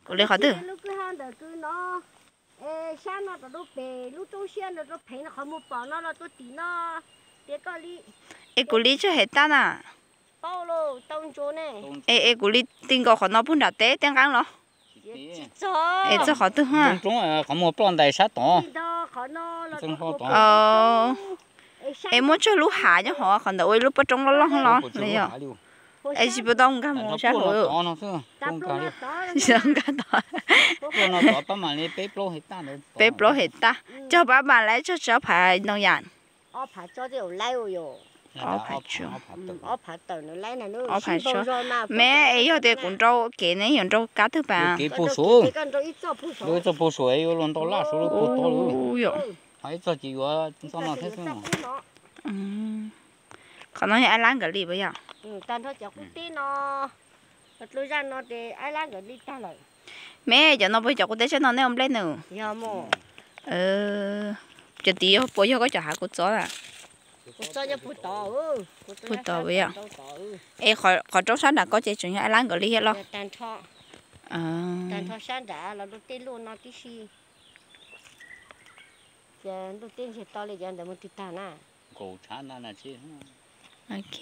Kuv li qhov twg? Lub kwj ha ntawm kws no, sab no rau pem lub roob siab no rau pem no, qhov muag pom no los tuaj tim no, tias koj li. Es kuv li tsis hem tab na. Es kuv li ti nkaus qhov no puag nram teb tej nqeeb los? Es txog qhov twg ha? Qhov muag ploj ntais sab tod. Es muaj tsawg lub hav nyob hov, qhov ntawd ua ib lub pob roob loj loj los li yog? Es tsis puas tau nkag mus sab hauv. Tsis nkag tod. Peb plaub hais tag, cog pab mas lawv tso tsis ob phav ntoo yam. Ob phav tso, ob phav tso. Me, es yog tias kuv nrau kev ne yuav nrau kab twg pas? Kev puag suav, lub txoj puag suav yuav luag nrau laj suav lub puag tod lawm. Ho ib txoj ces yuav txoj no thiab xwb. Qhov no yog aib lab nkawd li puas yog? Tag nrho cov qub teb no, dlua zaj no ces aib lab nkawd li tag lawm. Me, cov no puas yog cov qub teb tshaj no nej ua nplej nws? Cov tid puas yog koj cov hav kuv txob na? Puag tod puas yog? Es qhov roob sab nram koj ces tseem yog aib lab nkawd li thiab los? Tag nrho sab nram los rau tej luaj no tib si. Ces ntuj teb ntsiag to li cov ntawd mus twg tag na? Ok.